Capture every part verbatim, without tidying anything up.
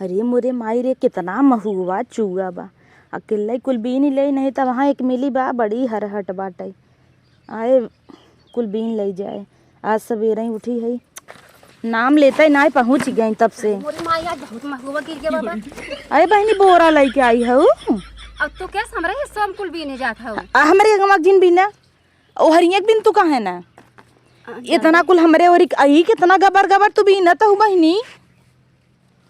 अरे मोरे माई रे, कितना महुआ चुआ बा। अकेले कुल बीन ले, नहीं त वहाँ एक मिली बा, बड़ी हरहट बाटे। आए, कुल बीन ले जाए। आज सवेरे ही उठी है, नाम लेते ही ना पहुँच गई तब से। मोरे माई, आज बहुत महुआ गिर गया बाबा। अरे बहनी, बोरा लेके आई हऊ? अब तो क्या हमरे हिस्सा में कुल बीने जात हऊ? आ, हमरे गमक जिन बीना, ओ हरिया के बीन तू कहे ना? आ, इतना कुल हमरे ओरी आई, कितना गबर गबर तू बीनत हऊ बहनी।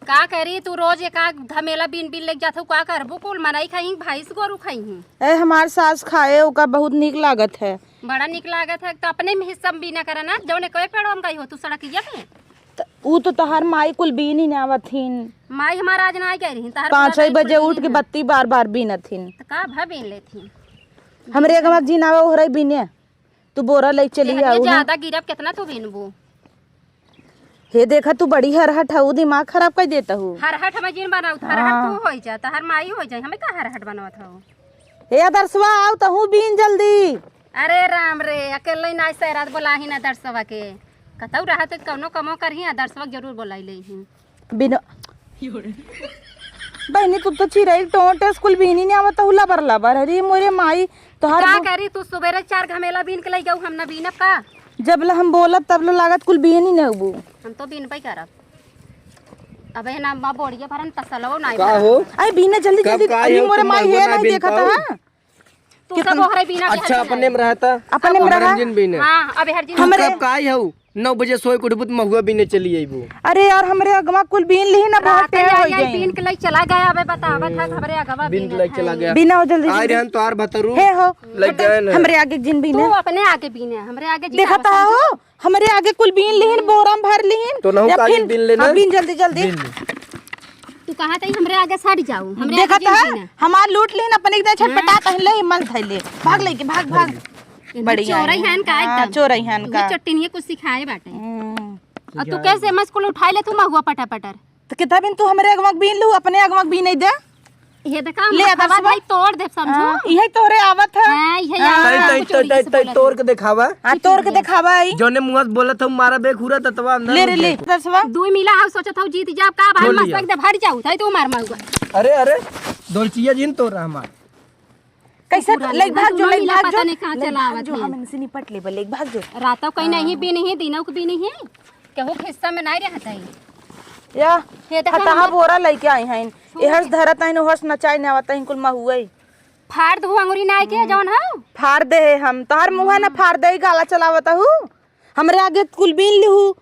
का करी तू, रोज एक आध घमेला बीन बीन लेके जात हऊ, का करबू? कुल मनई खाई, भैंस गोरू खाई। ए, हमार सास खाए, ओका बहुत नीक लागत है। बड़ा नीक लागत है, तो अपने में हिस्सा में बीना करा ना, जौन एक पेड़वा में गई हो तू सड़किया पे। त ऊ तो तहार माई कुल बीन ही ना आवत हिन। माई हमार आज ना आई कह रही, तहार पाँच बोला बजे उठ के बत्ती बार बार बीनत हिन। त का भा बीन लेत हिन? हमरे अगवा जिन आवे ओहरे बीने, तू बोरा ले चली एहरिया आऊ ना। ज्यादा गिरब, कितना तू बीनबू? हे देखा, तू बड़ी हरहट हऊ, दिमाग खराब कर देत हऊ। हरहट हमें जिन बनाऊ, हरहट हाँ। तू होई जा, तहर माई होई जाई, हमें का हरहट बनवत हऊ? हे आदर्शवा, आऊ तहू बीन जल्दी। अरे राम रे, अकेले ना सैरात बोलाही ना आदर्शवा के, कतऊ रहत कौनो कमो करही, आदर्शवा के जरूर बोलाई लेही। बिना बहनी, तू तो चिरई टोंट स्कूल बीनी नहीं आवत, तहू लबर लबर। अरे मोरे माई, तोहार का बो- करी, तू सुबेरे चार घमेला बीन के लई जाऊ, हम ना बीनब का? जब ले हम बोलब, तब ले लागत कुल बीन ही नहीं हबू। हम तो बीनबे करब। अबे ना, माँ बोरिया भरन तसलवो नाई का भरन। हो? अरे बीने जल्दी, कब जल्दी। का अरे हो, मोरे तुम माई महुआ है, ना नहीं बीन देखत पाओ? है। तू सब ओहरे बीना के अच्छा, हर अपने में रहता। अपने में अब रहा। हरजिन बीने। हाँ, अब हरजिन तू हमरे कब का आई हऊ? नौ बजे सोए के उठबू त महुआ बीने चली अइबू। अरे यार, हमरे अगवा कुल बीन लिही ना, बहुत रात टेढ़ आई, हो आई गई। बीन के लई चला गया, अबे बतावत है, हमरे अगवा बीन के बीनत लई चला है। गया। बीना हो जल्दी, आई जल्दी। रहन तोहार भतरू। हे हो, लग गए ना। हमरे आगे जिन बीने। तू अपने आगे बीने, हमरे आगे जिन देखा आवत ता है। हो, हमरे आगे कुल बीन लिहिन, बोरा में भर लिहिन। तो नहु या का आगे फिर बीन लेना? हाँ, बीन जल्दी, जल्दी। बीन ले। तू कहा तई हमरे आगे सट जाऊ, हमरे देखा आगे ता जिन बीने। हमार लूट लिहिन, अपने एकदम छटपटा हाँ। तहिन ले, मल धइले। भाग लेके, भाग, भाग। एकदम बढ़िया चोरई है। हन का हाँ, एकदम। चोरई हन तू का। चट्टिनिया कुछ सिखाए बाटे। हम्म। और तू कैसे मस्कुल उठाई ले तू महुआ पटर पटर? तो कितना बिन तू हमरे अगवा के बीन लू, अपने अगवा के बीन नहीं दे। ये देखा, ले, मथवा आदर्शवा। भाई तोड़ दे, समझो। हाँ, इहे तोरे आवत है। हाँ, इहे हाँ। आवत है, तई, कुछ तई, उल्टी तई, से तई, बोलत तोड़ है। के देखावा। हाँ, तोड़ के देखावा आई। जौने मुँह से बोलत हूँ, मारा बेखुरा ततवा अंदर ले रे, ले, आदर्शवा। दुई मिला हो, सोचत हूँ जीत जाब का, भाई छोड़ लिया। मस्तक दे भर जाऊ, तई तू मार मारूगा। अरे, अरे, दोलचिया जिन तोरा हमार। कैसे पूरा ले भाग जो, दोनों ले मिला भाग पता जो, नहीं कहाँ ले चला भाग आवत जो, है। हम इनसे निपट लेबे, ले भाग जो। रातौ कहीं नहीं बीनी है, दिनौ के बीनी है, केहू के हिस्सा में नहीं रहत है। या, हे देखो हताहा हमर बोरा लेके आई हैं, छोड़ एहस दे। धरत हैं, ओहस नचाई न आवत हैं, कुल महुए। फाड़ दू अंगुरी नाई के जौन हौ। फाड़ दे हम, तोहर मुँह ना फाड़ दे, गाला चलावत हूँ। हमरे आगे कुल बीन लिहू।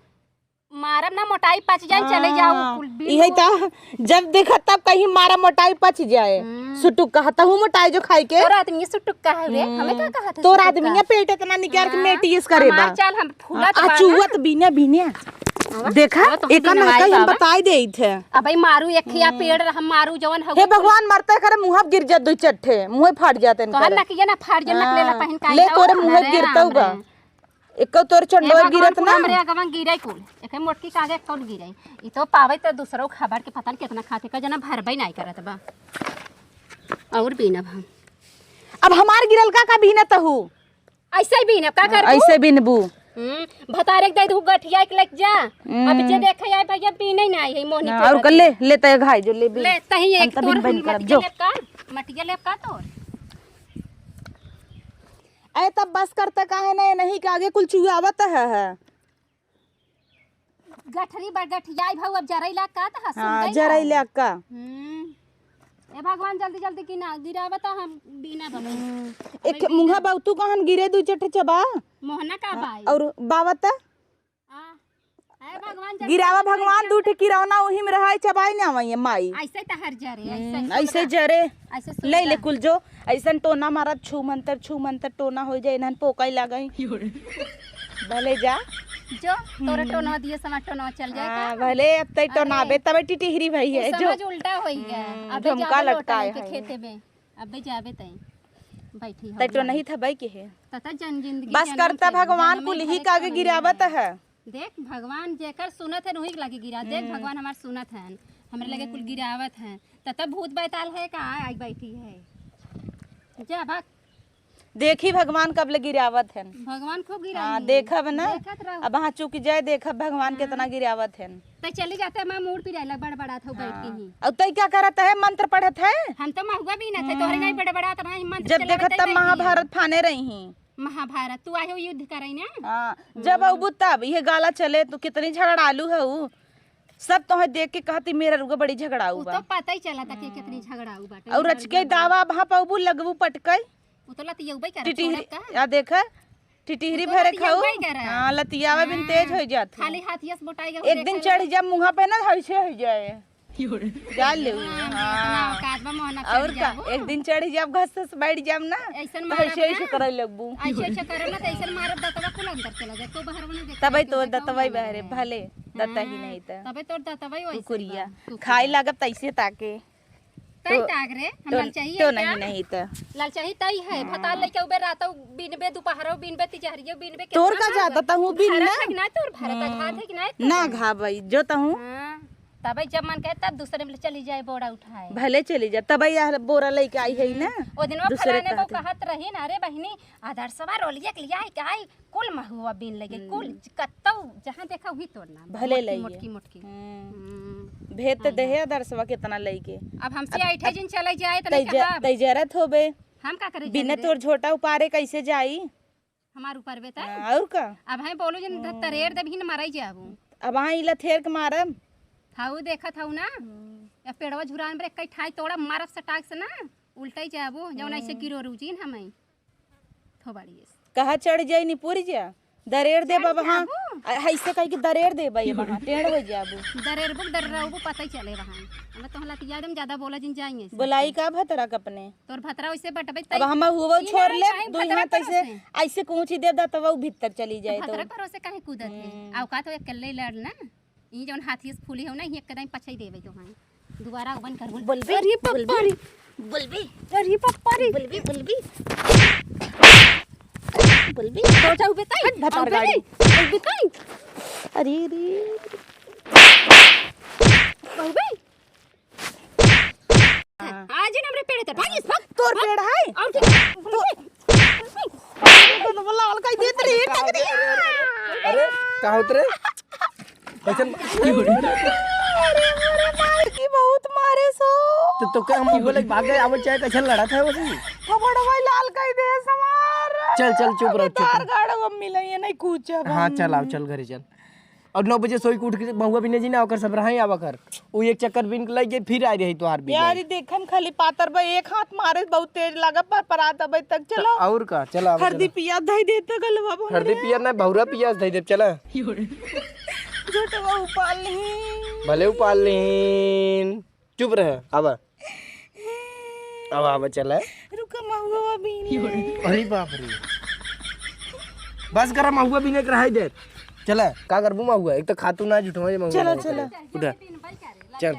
मारब ना, मोटाई पच जाए, चले जाओ, हाँ, कुल बीन इहे लो। त, जब देखा तब कहीं मारा मोटाई पच जाए। हम्म। सुटुक कहत हूँ मोटाई जो खाई के। तोर आदमी सुटुक कहे रे, हमें का कहत है तोर सुटुक आदमी का? पेट इतना निकाल के हाँ, मेटीएस करे हमार बा। चाल हम फूला आ, तो आ बाना। चुअत बीने बीने। आवा, देखा, आवा, तो एका ना कहीं हम बाबा। बताई देइत है। अबे मारू एक खिया पेड़, हम मारू जवन हगो हे कुल। भगवान, मरते करे मुँह गिर जा दो चट्ठे, मुँह फाट जाते कहल इनकर। ना कि ये ना फाट जा, नकलेला हाँ, पहिन का ले आवा, तोरे मुँह अरे गिरतौ राम बा। रे। एको तोर ए चंडोल भगवान, गिरत कुल ना। हमरे अगवा गिरे कुल। एके मोटकी के आगे कौन गिरे? ई तो पावे तो दूसरो खबर के पता न कितना खाते का जना भरबे नहीं करत बा। और बीनब हम। अब हमार गिरल का, का बीनत हू? ऐसे ही बीनब, का करबू? ऐसे बीनबू। हम्म, भतारे के दे दू गठिया के लेके जा। अब जे हम्म। देखे आए भैया बीने ही नहीं है मोहनी ना, के और बदले। कर ले, ले तय घाई जो ले बीन। ले तही हम एक तो तोर बीन हम करब, मटिया जो। लेब का? मटिया लेब का तोर? अरे तब बस करता काहे ना, नहीं के आगे कुल चुआवत है, है। गठरी बड़ गठियाई भाऊ, अब जरई लाग का त हसुन हाँ, गई जरई है। लाग का। हम्म। ए भगवान, जल्दी जल्दी की ना गिरावता हम बीना बाबा। हम्म। अब एक बीना मुँहा बाऊ तू कहन गिरे दू चट्टे चबा। मोहना का हाँ, बाई। और बावता? आ, हे भगवान, जब गिरावा तक भगवान, जब दू ठे तक किरौना ओही में रहाई, चबाई ना आवई माई। ऐसे त हर जरे, ऐसे हम्म, सुन ऐसे रहा। जरे। ऐसे सुन ले, ले रहा। कुल जो, ऐसन टोना मारब, छू मंतर, छू मंतर टोना हो जाए, इन्हन पोकई लागई। भले जा। जो, तोरे हम्म। टोना दिए समा टोना चल जाए हाँ, का? भले अब तई अरे, टोनाबे, तबे टिटिहरी भई है, जो। समझ उल्टा होई है। हम्म, अबे झुमका जाबे लटकाए लोटन के है। खेते में। अबे जाबे तई। बैठी हो तै तो जाबे। नहीं था भाई के है। तता जन जिंदगी बस जनम करता से भगवान जनमे कुल ही धरे कागे के गिरावत है। देख भगवान जेकर सुनत है, वही के लागे गिरा। देख हम्म। भगवान हमार सुनत है, हमरे लगे कुल हम्म। गिरावत है। तता भूत बैताल है का आई बैठी है। जा भाग। देखी भगवान कब ले गिरावत हन। भगवान खूब गिराई हाँ, हैं। देखब ना। देखत रहो। अब हाँ चुक जाए, देखब भगवान हाँ। कितना गिरावत हन। तै चली जाते, माँ मूड़ पिराए लग बड़बड़ात हो बैठ के हाँ। ही। अब तै क्या करत है, मंत्र पढ़त है? हम तो महुआ बीनत है, तोहरे हम्म। नहीं बड़बड़ात रहा, मंत्र जब चलावत देखत है तब बैठी। महाभारत फाने रही ही। महाभारत, तू आयो युद्ध करई ना? हाँ, जब हम्म। अबू तब ये गाला चले, तू कितनी झगड़ालू है ऊ। सब तोहे देख के कहती, "मेरा रुआ बड़ी झगड़ाऊ उ बा।" तो पता ही चला था कि हम्म। कितनी झगड़ाऊ बाटे। और मेरा रच के रुआ दावा अब हाँ पबू लगबू पटकई। उ तो लतियउबे करे, टिटिहरी, छोड़ब का? या देख, टिटिहरी उ तो भरे खाऊ। लतियउबे करे। हाँ, लतियावा बिन हाँ। तेज हो जात है। खाली हाथ यस बोटाई गए, एक दिन देखा चढ़ गए। जा मुँहा पे ना, ऐसे हो जाए। जा ले। हाँ, हाँ। इतना औकात बा, मोहना और चढ़ का? जाबो। एक दिन चढ़ जाब, घस घस बैठ जाब ना, ऐसन तो मारब ऐसे, ऐसे ना। करे लगबू। ऐसे, ऐसे करब ना, तो ऐसन मारब, दतवा कुल अंदर चला जाए, तो बाहर में नहीं देखाई, तबे तो तू देखाओ दतवा ही ना बहरे, मेरे। भले दता ही हाँ, नहीं त। तबे तोर दतवा ही वैसे कुकुरिया। बा, कुकुरिया। खाए लागब तैसे ताके। तई तो, ताक रे, हम तो, लालचाही तो है नहीं, क्या? नहीं तो। लालचाही तई है, हाँ। भतार लइके उबे रातौ बीनबे, दुपहरौ बीनबे, तिजहरियो बीनबे, तोर कितना का ना जाता, होई? तहूँ बीन भरत ना। है कि ना तोर, भरत हम्म। घात है कि ना तोर? ना घाबई, जो तहूँ। हाँ, तबे जब मन कहे तब दूसरे में चली जाए बोरा उठाए। भले चली जा, तबे यह बोरा लइके आई है ना। हम्म। ओ दिन वो दूसरे फलाने को कहते। कहत रही ना, "अरे बहिनी, आदर्शवा रोलिया के लिया है क्या है?" कुल महुआ बीन लगे, कुल हम्म। कत्तौ जहाँ देखा वही तोड़ना। भले मोटकी, लइए। मोटकी, मोटकी। हम्म। हम्म। भेद तो हाँ, देहे हाँ। आदर्शवा कितना लइके। अब हमसे अब, ऐठे अब जिन चले जाए तो तै नहीं ज-, कहब। तै जरत होबे। हम का करे बिना जाने तोर रे? झोटा उपारे कैसे जाई? हमार ऊपर बे तै? हाँ, और का? अब हम बोलू जिन ध-, हम्म। तरेर देबही न मरई जाबू। अब हाँ इला थेर के मारब। थाऊ देखत हऊ ना? हम्म। या पेड़वा झुरान पर एक ठाई तोड़ा मारब सटाक से ना, उल्टई जाबू, जौन ऐसे हम्म। गिरो रुजिन हमें। थोबाड़िए से। कहा चढ़ जाई निपुर जा, दरेर दे चढ़ बाबा, हाँ। जाबू। आ, ऐसे कह के दरेर दे बाई बाबा, हाँ, टेढ़ हो जाबू। दरेर बुक दर्रा वो पता ही चले वहाँ। हमें तो हला तिया एकदम ज्यादा बोला जिन जाएंगे ऐसे। बोलाई का भतरा के अपने? तोर भतरा वैसे बटबे अब तई। हम हुआ ई छोड़ ना ले, काहे दो भतरा हाथ ऐसे, भरोसे? ऐसे कूची दे दा तब वो भीतर चली जाए तो। भतरा भरोसे काहे कूदत है? हम्म। औकात हो अकेले लड़ ना। ई जौन हाथी से फूली हो ना, ई एकदम पछई देवे तो हाँ। दोबारा ओपन कर बोल। बोलबे, अरे पप्पा बोलबे, रे। बोलबे। अरे पप्पा रे। बोलबे, बोलबे। बोलबे। तो जाऊ बेताई। हट, भतार गाड़ी। बोलबे ताई। अरे रे। बोलबे। हाँ। आज ही ना हमरे पेड़ तर भागिस, भाग। तोर पेड़ है? और क्या? तो लाल कई देत रे, टकरी। अरे, का होत रे? कैसन? अरे, अरे, मार की बहुत मारे सो। तो, तो का हम बोले भाग गए, आवल चाहे कैसन लड़ा था वो भी? थोबड़वा लाल कई दे समार। चल, चल, चुप रहो, चुप रहो। तार गाड़ो, अब मिले, ये नहीं कूचब हाँ, हम। चल, आओ, चल, घरे चल। और नौ बजे सोई के उठ के महुआ बीने जी ना, ओकर सब रहाई आवा कर। उ एक चक्कर बीन के लग गए, फिर आ रही तोहार बीने। यार, ई देखम खाली पातर बा, एक हाथ मारे बहुत तेज लगा, पर परात अबे तक। चलो। और का, चला, आवा, हरदी चला। पिया धई देता गलवा पर। हरदी पिया ना, भौरा पिया धई दे, चला। झोटवा उपाल लीन। भले उपाल लीन। चुप रह, आवा। आवा, आवा, चला। रुका, महुआ बीन ले। अरे बाप रे। बस करा, महुआ बीने के रहाई दे। चला, का करबू महुआ? एक तो खातू ना झूठो है महुआ चला, महुआ चला। करे। उठा। चल।